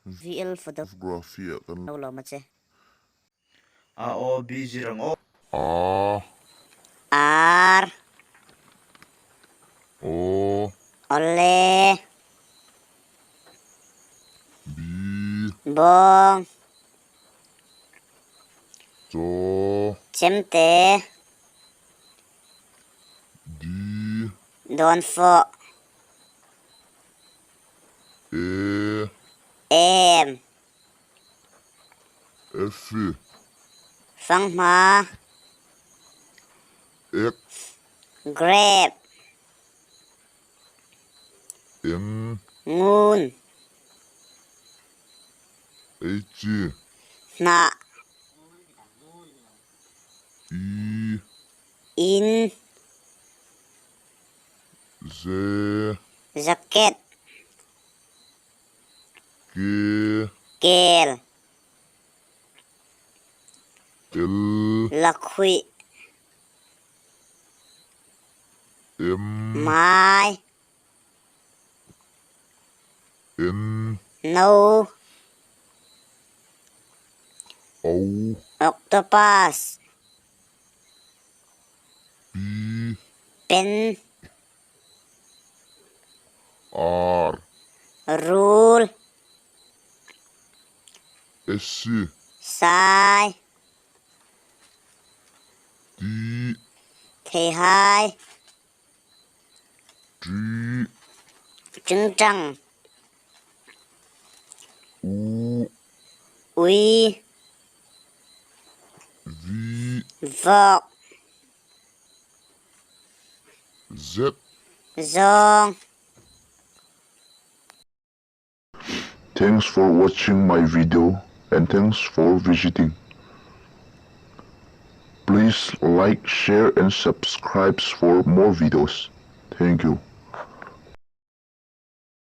VL photo Graphy ah kan lo lawm a che. A O B zir ang aw. A R O Awle B Bawng Chaw Chemte D Dawnfawh E Em F Fanghma X Grape N Ngun H Hnah I In Z Jacket K Kel L Lakhuih M Mai N No O Octopus P Pen R Rul S Sai T Theihai G Tingtang U Ui V Vawk Z Zawng Thanks for watching my video and thanks for visiting. Please like, share and subscribe for more videos. Thank you.